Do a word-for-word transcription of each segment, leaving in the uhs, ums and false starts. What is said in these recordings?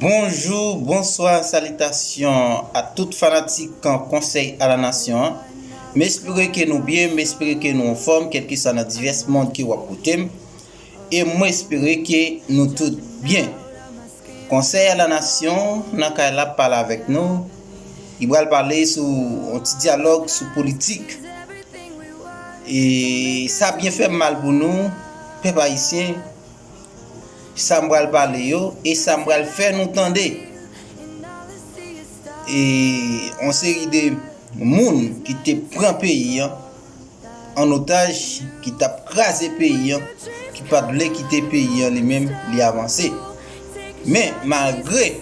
Bonjou, bonswa, salitasyon a tout fanatik Konsèy a la Nasyon an. M espere ke nou byen, m espere ke nou anfòm, kèlkeswa nan divès mond ke w ap koute m. E mwen espere ke nou tout byen. Konsèy a la Nasyon nan kay la pale avèk nou. Li pral pale sou yon ti dyalòg sou politik. E sa byen fè m mal pou nou, pèp ayisyen, sa m pral pale yo e sa m pral fè nou tande. E yon seri de moun ki te pran peyi an an otaj, ki t ap kraze peyi an, ki pa t vle kite peyi an li menm li avanse. Men, malgre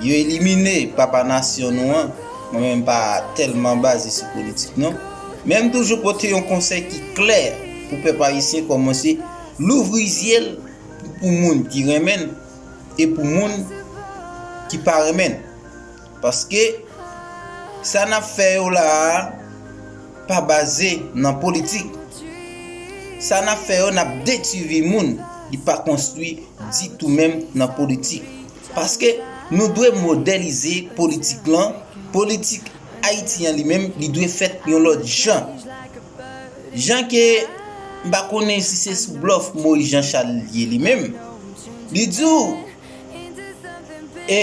yo elimine papa nasyon nou an, mwen menm pa tèlman baze sou politik non, men m toujou pote yon konsèy ki klè pou pèp ayisyen kòmanse louvri zye l pou moun ki renmen l e pou moun ki pa renmen l. Paske sa n ap fè yo la a pa baze nan politik. Sa n ap fè yo, n ap detwi vi moun, li pa konstwi ditou menm nan politik. Paske nou dwe modèlize politik lan, politik Ayiti an li menm, li dwe fèt yon lòt jan. Jan ke m pa konnen si se sou blòf Moyiz Jan Chal ye li menm. Li di w, e,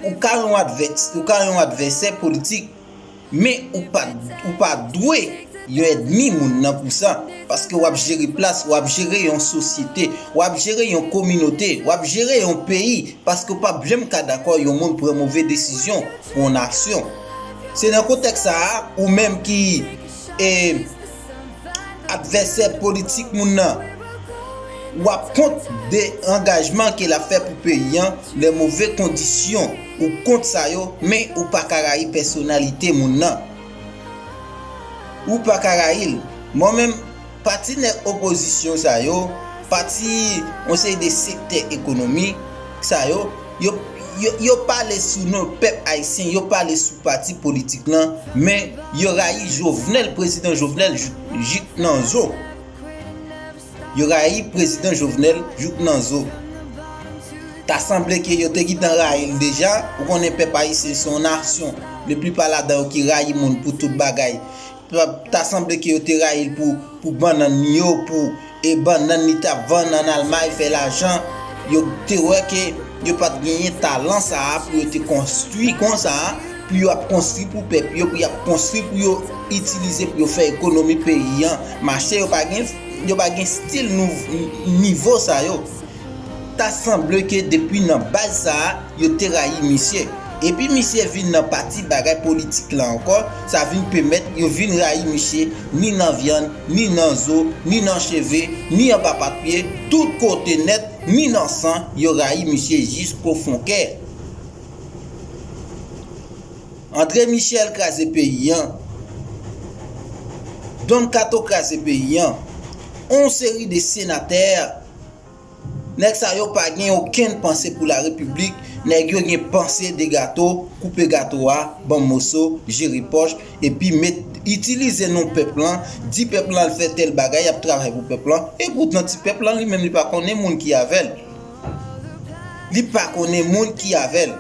ou ka yon advè-, ou ka yon advèsè politik, men ou pa, ou pa dwe yon ènmi moun nan pou sa. Paske w ap jere plas, w ap jere yon sosyete, w ap jere yon kominote, w ap jere yon peyi. Paske w p ap janm ka dakò yon moun pran move desizyon pou yon nasyon. Se nan kontèks sa a, ou menm ki, e, advèsè politik moun nan, w ap kont de angajman ke l ap fè pou peyi an, lè move kondisyon, ou kont sa yo, men ou pa ka rayi pèsonalite moun nan. Ou pa ka rayi l. Mwen menm, pati nèg opozisyon sa yo, pati yon seri de sektè ekonomik sa yo, yo, yo, yo pale sou non pèp ayisyen, yo pale sou pati politik lan, men yo rayi Jovenel, prezidan Jovenel, jik, jik nan zo. Yo rayi prezidan Jovenel jouk nan zo. Ta sanble ke yo te gentan rayi l deja. Ou konnen pèp ayisyen se yon nasyon, leplipa ladan yo ki rayi moun pou tout bagay. Ta, ta sanble ke yo te rayi l pou, pou bannann yo, pou, e, bannann li t ap vann ann Almay, fè lajan. Yo te wè ke yo pa t genyen talan sa a pou yo te konstwi konsa a, pou yo ap konstwi pou pèp yo, pou y ap konstwi pou yo itilize, pou yo fè ekonomi peyi an mache. Yo pa gen, yo pa gen stil nou, nivo sa yo. Ta sanble ke depi nan baz sa a, yo te rayi misye. Epi misye vin nan pati bagay politik la ankò, sa vin pèmèt yo vin rayi misye ni nan vyann, ni nan zo, ni nan cheve, ni anba pat pye, tout kote nèt, ni nan san, yo rayi misye jisko fon kè. André Michel kraze peyi an. Don Kato kraze peyi an. On seri de senatè, nèg sa yo pa gen okenn panse pou la repiblik. Nèg yo gen panse de gato, koupe gato a, ban moso, jere pòch, epi met, itilize non pèp lan, di pèp lan al fè tèl bagay, y ap travay pou pèp lan. E poutan ti pèp lan li menm li pa konnen moun ki avè l. Li pa konnen moun ki avè l.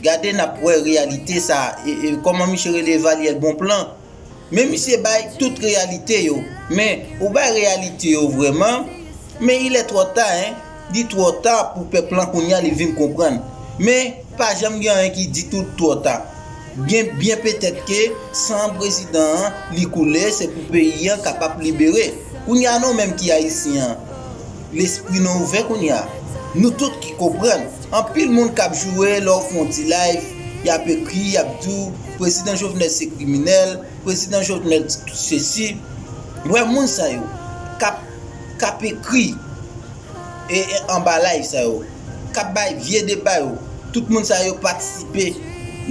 Gade n ap wè reyalite sa, e, e, kòman misye rele Evalyè Bonplan. Men misye bay tout reyalite yo. Men ou bay reyalite yo vrèman, men il est trop tard, hein. Li twò ta pou pèp lan kounye a li vin konprann. Men pa janm gen anyen ki ditou twò ta. Byen, byen petèt ke san prezidan an li koule, se pou peyi an kapab libere. Kounye a nou menm ki ayisyen an, lespri nou ouvè kounye a. Nou tout ki konprann. Anpil moun k ap joure lè w fè yon ti live, y ap ekri, y ap di w, prezidan Jovenel se kriminèl, prezidan Jovenel sesi. Wè moun sa yo k ap, k ap ekri e, e anba live sa yo, k ap bay vye deba yo. Tout moun sa yo patisipe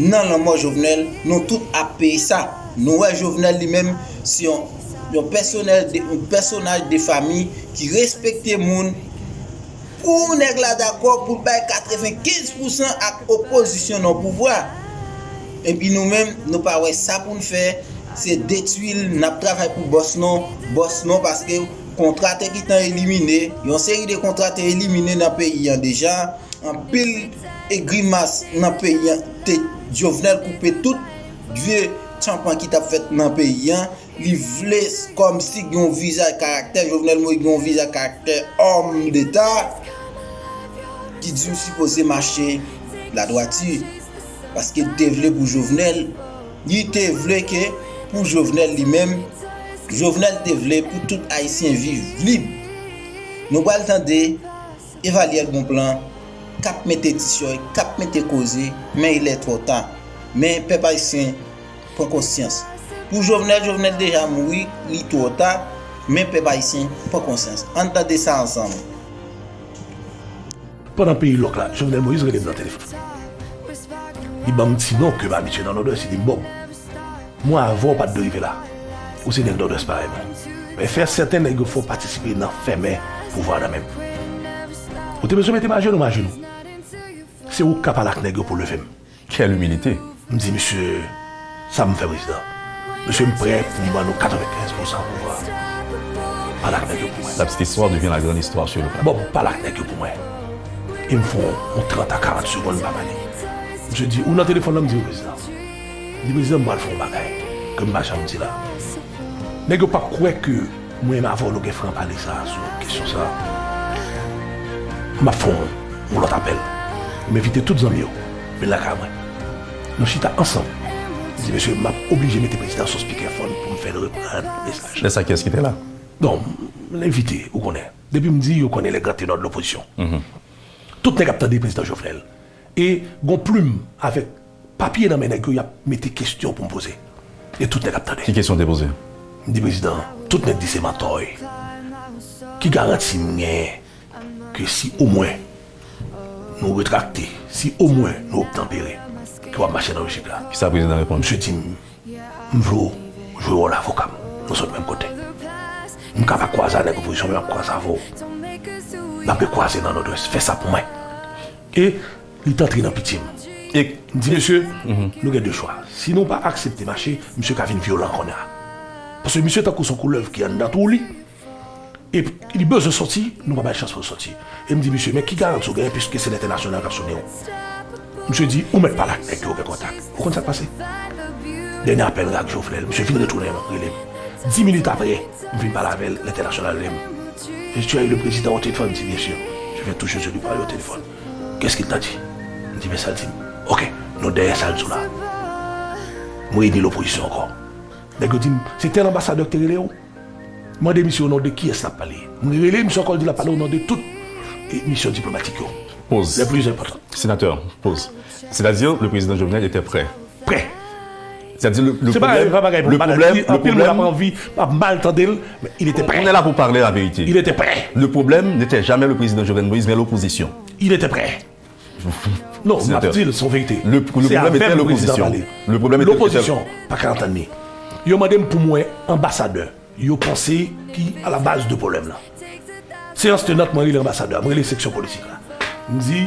nan lanmò Jovenel. Nou tout ap peye sa. Nou wè Jovenel li menm se yon, yon pèsonèl de, yon pèsonaj de fanmi ki respekte moun. Pou nèg la dakò pou l bay katrevenkenz pousan ak opozisyon nan pouvwa. Epi nou menm, nou pa wè sa pou n fè, se detwi l, n ap travay pou bòs nou, bòs nou, paske kontra te gentan elimine, yon seri de kontra te elimine nan peyi an deja. Anpil e grimas nan peyi an. Te Jovenel koupe tout vye tchanpan ki t ap fèt nan peyi an. Li vle kòmsi gen yon vizaj karaktè. Jovenel Moïse gen yon vizaj karaktè, homme d'État, ki di w sipoze mache ladwati. Paske l te vle pou Jovenel, li te vle ke pou Jovenel li menm, Jovenel te vle pou tout Ayisyen viv lib. Nou pral tande Evalière Bonpland k ap mete ti chòy, k ap mete koze, men il est trop tard. Men pèp ayisyen, pran konsyans. Pou Jovenel, Jovenel deja mouri, li twò ta, men pèp ayisyen, pran konsyans. Ann tande sa ansanm. Pandan peyi lòk la, Jovenel Moïse rele m nan telefòn. Li ban m ti non ke m abitye nan Nòdwès, li di m, Bob, mwen avè w pa t dwe rive la. Ou se nèg Nòdwès parèy mwen. Men fè sèten nèg yo fè w patisipe nan fèmen pouvwa nan men m. Ou te bezwen mete m ajenou, m ajenou. Se ou k ka pale ak nèg yo pou leve m. Quelle humilité! M di, Mesye, sa m fè, prezidan? Mesye, m prè pou m ban nou katrevenkenz pousan pouvwa. Pale ak nèg yo pou mwen. La petite histoire devient la grande histoire sur le plateau. Bon, pale ak nèg yo pou mwen. E m fè yon trant a karant segonn, m pa pale. Mesye di, ou nan telefòn nan? M di, wi, prezidan. M di, prezidan, m pral fè yon bagay ke m pa janm di la. Nèg yo p ap kwè ke mwen menm avè w nou gen franpale sa a sou kesyon sa a. M ap fè yon, yon lòt apèl. M envite tout zanmi yo vin lakay mwen. Nou chita ansanm. M di, mesye, m ap oblije mete prezidan sou spikèfòn pou m fè l reprann mesaj. Lè sa, kiyès ki te la? Non, m envite, ou konnen. Depi m di, yo konnen les grands ténors de l'opposition. Tout nèg ap tande prezidan Jovenel. E gon plim avèk papye nan men nèg yo, y ap mete kesyon pou m poze. E tout nèg ap tande. Ki kesyon w te poze? M di, prezidan, tout nèg di se mantò w ye. Ki garanti m genyen ke si omwen nou retrakte, si omwen nou obtanpere, ke w ap mache nan lojik la? Kisa prezidan reponn? Misye di m, m vle w jwe wòl avoka m. Nou sot menm kote. M ka pa kwaze ak nèg opozisyon, men m ap kwaze avè w. N ap rekwaze nan Nòdwès. Fè sa pou mwen. E li t antre nan pitye m. E m di, mesye, nou gen de chwa. Si nou pa aksepte mache, misye ka vin vyolan kounye a. Paske misye tankou se yon koulèv ki anndan twou li. E li bezwen sòti, nou pa bay chans pou l sòti. E m di, mesye, men ki garanti w genyen, piske se lentènasyonal k ap sone w? Misye di, ou mèt pale ak nèg yo, gen kontak. Ou konn sa k pase? Dènye apèl ak Jovenel, misye vin retounen rele m. Dis minit apre, m vin pale avè l, lentènasyonal rele m. Est-ce que tu as eu le président au téléphone? M di, bien sûr. Je viens tout juste de lui parler au téléphone. Qu'est-ce qu'il t'a dit? M di, men sa l di m. Ok, nou dèyè sa l di w la. M reyini lopozisyon ankò. Nèg yo di m, se tèl anbasadè ki te rele w? Mande misye o non de kiyès l ap pale. M rele misye ankò, l di l ap pale o non de tout e, misyon diplomatik yo. Poz. Les plus importantes. Sénateur, poz. C'est-à-dire, le président Jovenel était prêt. Prêt. C'est-à-dire, le, le problème, le problème, le problème, anpil moun ap anvi, ap mal tande l, men il était prêt. On est là pour parler la vérité. Il était prêt. Le problème n'était jamais le président Jovenel Moïse, mais l'opposition. Il était prêt. Non, m ap di l, se yon verite. Le, le problème était l'opposition. Le problème était l'opposition. L'opposition pa ka antann li. Yo mande m pou m wè anbasadè yo panse ki a la baz de pwoblèm nan. Seyans tenant, mwen rele anbasadè a, mwen rele seksyon politik la. M di,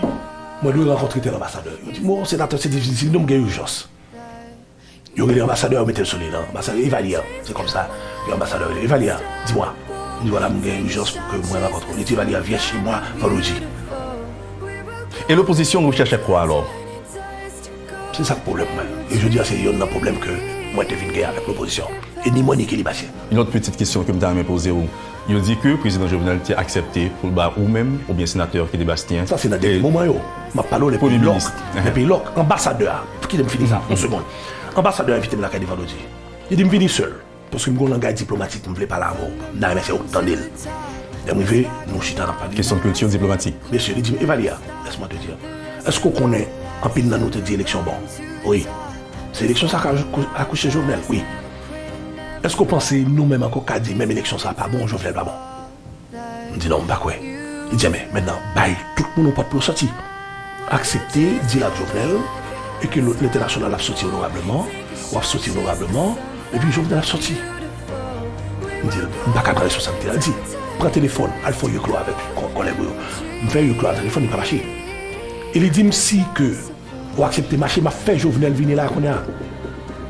mwen dwe rankontre tèl anbasadè. Yo di, bon, senatè, se difisil, nou, m gen ijans. Yo rele anbasadè a, yo mete l sou liy lan. Anbasadè Evalière, se kòmsa. Yo anbasadè a rele Evalière, dis-moi. M di, vwala, m gen ijans pou ke mwen rankontre w. Li di, Evalière, viens chez moi vendredi. Et l'opposition recherchait quoi alors? Se sa k pwoblèm mwen. E jodi a, se yonn nan pwoblèm ke mwen te vin gen avèk lopozisyon. E ni mwen ni Kelly Bastien. Yon lòt pitit kesyon ke m ta renmen poze w. Yo di ke prezidan Jovenel te aksepte pou l ba ou menm oubyen senatè Kelly Bastien. Sa se nan dènye moman yo. M ap pale w lè peyi lòk. Lè peyi lòk. Anbasadè a, kite m fini sa, yon segonn. Anbasadè a envite m lakay li vandredi. Li di m vini sèl. Paske m gen yon langay diplomatik, m vle pale avè w. M ta renmen se ou k tande l. Lè m rive, nou chita n ap pale. Kesyon kilti diplomatik. Mesye, li di m, Evalière, laisse-moi te dire. Èske w konnen anpil nan nou te di eleksyon bon? Wi. Se eleksyon sa k akouche Jovenel? Wi. Èske w panse nou menm ankò ka di menm eleksyon sa pa bon, Jovenel pa bon? M di non, m pa kwè. Li di, enben, mentnan, bay tout moun yon pòt pou yo sòti. Aksepte dil ak Jovenel, e ke lentènasyonal ap sòti onorableman, w ap sòti onorableman, epi Jovenel ap sòti. M di l, m pa ka pran responsablite a. Li di, pran telefòn, al fè yon wiklo avèk kò-, kòlèg ou yo. M fè wiklo a nan telefòn, li pa mache. E li di m si ke ou aksepte mache, m ap fè Jovenel vini la kounye a.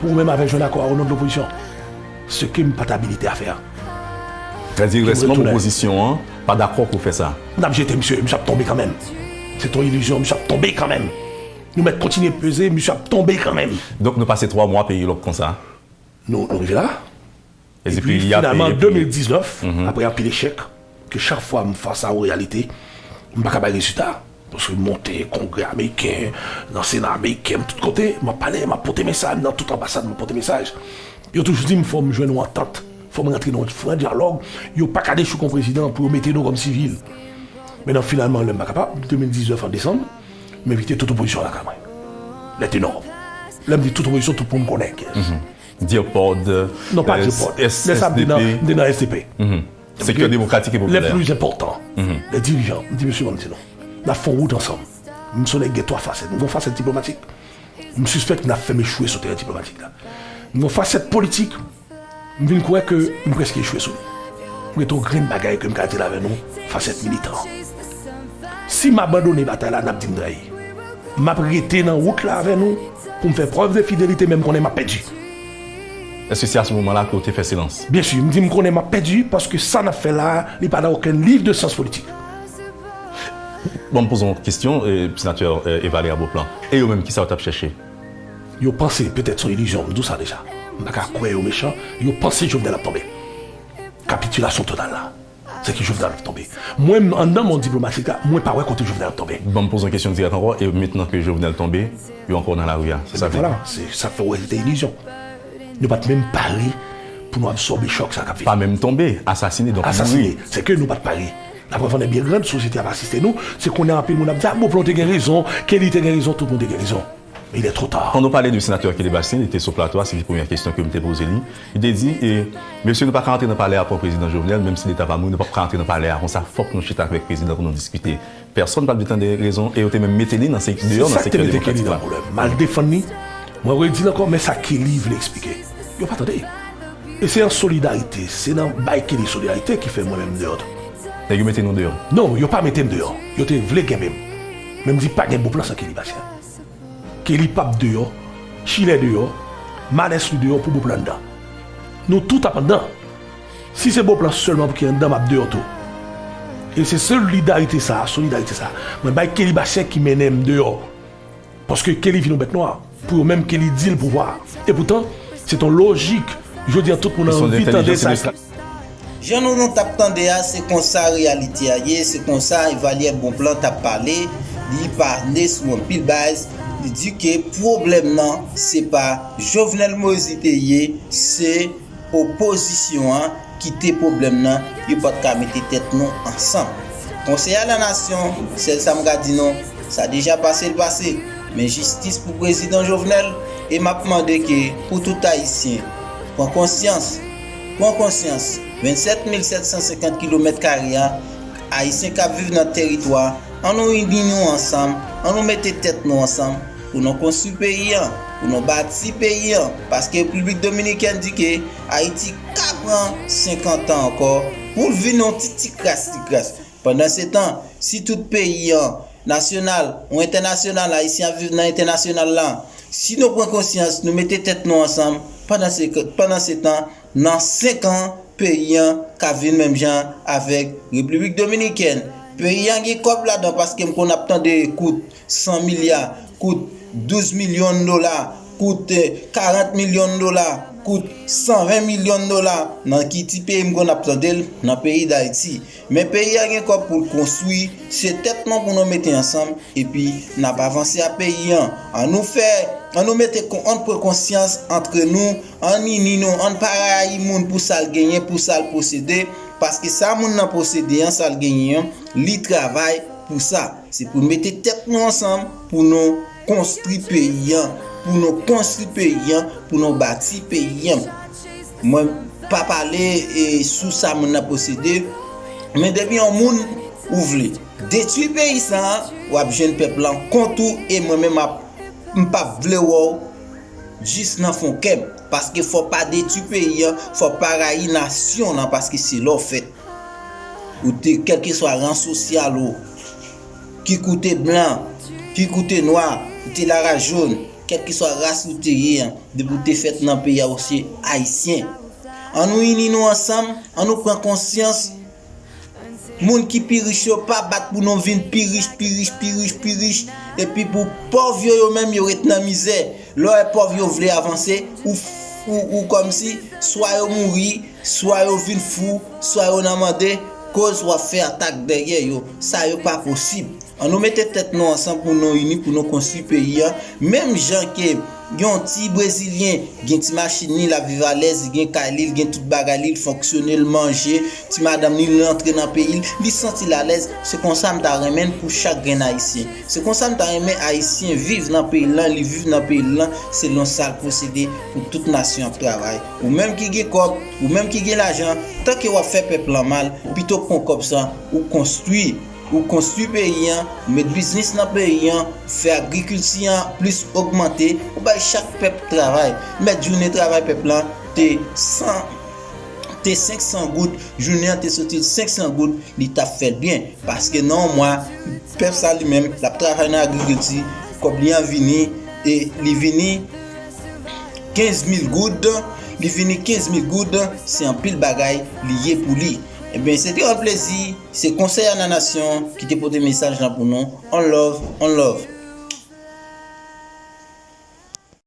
Pou ou menm avè l jwenn akò a o non de lopozisyon. Ce que m pa t abilite a fè a. Sa di, rès manm opozisyon an pa dakò pou fè sa. N ap jete misye, misye ap tonbe kanmenm. Se yon ilizyon, misye ap tonbe kanmenm. Nou mèt kontinye peze, misye ap tonbe kanmenm. Donk nou pase twa mwa peyi lòk konsa. Nou, nou rive la. E Epi finalman, de mil diznèf, apre anpil echèk, ke chak fwa m fas a yon reyalite, m pa ka bay rezilta. Paske m monte Kongrè ameriken, nan Sena ameriken, m tout kote, m ap pale, m ap pote mesaj, nan tout anbasad, m ap pote mesaj. Yo toujou di m fò m jwenn yon antant, fò m rantre nan yon frè dyalòg, yo pa ka dechouke yon prezidan pou yo mete nou kòm sivil. Men nan finalman, lè m pa kapab, de mil diznèf an desanm, m envite tout opozisyon lakay mwen. Lè te nò. Lè m di tout opozisyon, tout moun konnen. Dear Pod, Non, pa Dear Pod. Lè sa m te nan, m te nan S D P. Sektè Demokratik e Lè Popilè. pli enpòtan, lè dirijan, m di mesye, ban m di nou. N ap fè yon wout ansanm. M se yon nèg gen twa fasèt. M gen yon fasèt diplomatik. M sispèk n ap fè m echwe sou teren diplomatik la. M gen yon fasèt politik. M vin kwè ke m prèske echwe sou li. M rete yon grenn bagay ke m ka di l avè nou, fasèt militan. Si m abandone batay la, n ap di m trayi. M ap rete nan wout la avè nou pou m fè prèv de fidelite, men m konnen m ap pèdi. Èske se a se moman la ke w te fè silans? Byen si, m di m konnen m ap pèdi paske sa n ap fè la a, li pa nan okenn liv de syans politik. Bon, m poze yon kesyon, eh, Senatè eh, Evalia Beauplan. E yo menm, kisa yo t ap chèche? Yo panse, petèt se yon ilizyon, m di w sa deja. M pa ka kwè yo mechan, yo panse Jovenel ap tonbe. Kapitilasyon total la. Se ke Jovenel ap tonbe. Mwen, anndan mond diplomatik la, mwen pa wè kote Jovenel ap tonbe. Bon, m poze yon kesyon dirèk ankò, e mentnan ke Jovenel tonbe, yo ankò nan lari a. Se sa vle di? Vwala, se sa k fè w wè se te ilizyon. Nou pa t menm pare pou nou absòbe chòk sa k ap vini. Pa menm tonbe, asasine, donk mouri. Asasine, se ke nou pa t pare. Laprèv an è byen grann, sosyete ap asiste nou, se kounye a anpil moun ap di, a, Beauplan te gen rezon, Kelly te gen rezon, tout moun te gen rezon. Men il est trop tard. Pandan w pale de senatè Kelly Bastien, li te sou plato a, se te premyè kesyon ke m te poze li. Li te di, e, mesye, nou pa ka antre nan palè a pou prezidan Jovenel, menm si leta va mouri, nou p ap ka antre nan palè a konsa, fòk nou chita avèk prezidan pou nou diskite. Pèsonn pa t vle tande rezon, e yo te menm mete li nan se, deyò nan sektè demokratik la. M al defann li, mwen redi l ankò, men sa Kelly vle eksplike. Yo pa tande. E se an solidarite, se nan bay Kelly solidarite ki fè mwen menm deyò tou. Nèg yo mete nou deyò? Non, yo pa mete m deyò. Yo te vle kenbe m. Men m di pa gen Beauplan san Kelly Bastien. Kelly p ap deyò, Chilè deyò, Manès li deyò pou Beauplan anndan. Nou tout ap anndan. Si se Beauplan sèlman pou ki anndan, m ap deyò tou. E se solidarite sa a, solidarite sa a, mwen bay Kelly Bastien ki mennen m deyò. Paske Kelly vin yon bèt nwa. Pou yo menm, Kelly di l pouvwa a. Epoutan, se t on lojik. Jodi a, tout moun anvi tande sa. Jan nou nou t ap tande a, se konsa reyalite a ye, se konsa Evalière Bonpland t ap pale, li pale sou anpil baz, li di ke pwoblèm nan se pa Jovenel Moïse li te ye, se opozisyon an ki te pwoblèm nan, yo pa t ka mete tèt nou ansanm. Konsèy a la nasyon, sèl sa m ka di nou, sa deja pase l pase, men jistis pou prezidan Jovenel, e m ap mande ke pou tout ayisyen, pran konsyans, pran konsyans, vennsèt mil sèt san senkant kilomèt kare a, ayisyen k ap viv nan teritwa, annou ini nou ansanm, annou mete tèt nou ansanm, pou nou konstwi peyi an, pou nou bati peyi an, paske Repiblik Dominikèn di ke Ayiti ka pran senkant an ankò pou l vin yon ti ti kras ti kras. Pandansetan, si tout peyi an nasyonal ou entènasyonal, ayisyen ap viv nan entènasyonal la, si nou pran konsyans, nou mete tèt nou ansanm, pandan se, pandan se tan, nan senk an, peyi an ka vin menm jan avèk Repiblik Dominikèn. Peyi an gen kòb ladan paske m konn ap tande kout san milya, kout douz milyon dola, kout karant milyon dola, kout san ven milyon dola. Nan ki ti peyi m konn ap tande l? Nan peyi Dayiti. Men peyi a gen kòb pou l konstwi, se tèt nou pou nou mete ansanm, epi n ap avanse a peyi an. Annou fè, annou mete, ann pran konsyans antre nou, ann ini nou, ann pa rayi moun pou sa l genyen, pou sa l posede, paske sa moun nan posede an, sa l genyen an, li travay pou sa. Se pou n mete tèt nou ansanm, pou nou konstwi peyi an, pou nou konstwi peyi an, pou nou bati peyi an. Mwen pa pale e, sou sa moun nan posede, men depi yon moun ou vle detwi peyi sa a, w ap jwenn pèp lan kont ou, e mwen menm ap, m p ap vle wè w jis nan fon kè m. Paske fò w pa detwi peyi an, fò w pa rayi nasyon lan, paske se la w fèt. Ou te, kèlkeswa ran sosyal ou, ki koute blan, ki koute nwa, ou te la ras jòn, kèlkeswa ras ou te ye, depi ou te fèt nan peyi a, ou se ayisyen. Annou ini nou ansanm, annou pran konsyans, Moun ki pi rich yo pa bat pou nou vin pi rich, pi rich, pi rich, pi rich. Epi pou pòv yo, yo menm, yo ret nan mizè. Lè w wè pòv yo vle avanse, ou, ou, ou kòmsi, swa yo mouri, swa yo vin fou, swa yo nan mande, koz w ap fè atak dèyè yo. Sa yo pa posib. An nou mete tèt nou ansanm pou nou ini, pou nou konstwi peyi a. Menm jan ke yon ti Brezilyen gen ti machin li, l ap viv alèz, li gen kay li, li gen tout bagay li, l fonksyone, l manje, ti madanm li, l antre nan peyi l, li santi l alèz. Se konsa m ta renmen l pou chak grenn Ayisyen. Se konsa m ta renmen Ayisyen viv nan peyi l lan, li viv nan peyi l lan, selon sa l posede pou tout nasyon ap travay. Ou menm ki gen kòb, ou menm ki gen lajan, tanke w ap fè pèp lan mal, pito pran kòb sa, ou konstwi. Ou konstwi peyi an, ou met biznis nan peyi an, ou fè agrikilti an plis ogmante, ou bay chak pèp travay. Mèt jounen travay pèp lan te san, te senk san goud, jounen an te soti senk san goud, li t ap fè l byen. Paske nan yon mwa, pèp sa li menm, l ap travay nan agrikilti, kòb li an vini, e li vini kenz mil goud, li vini kenz mil goud, se anpil bagay li ye pou li. Ebyen, se te yon plezi, se Konsèy a la Nasyon ki te pote mesaj lan pou nou. On love, on love.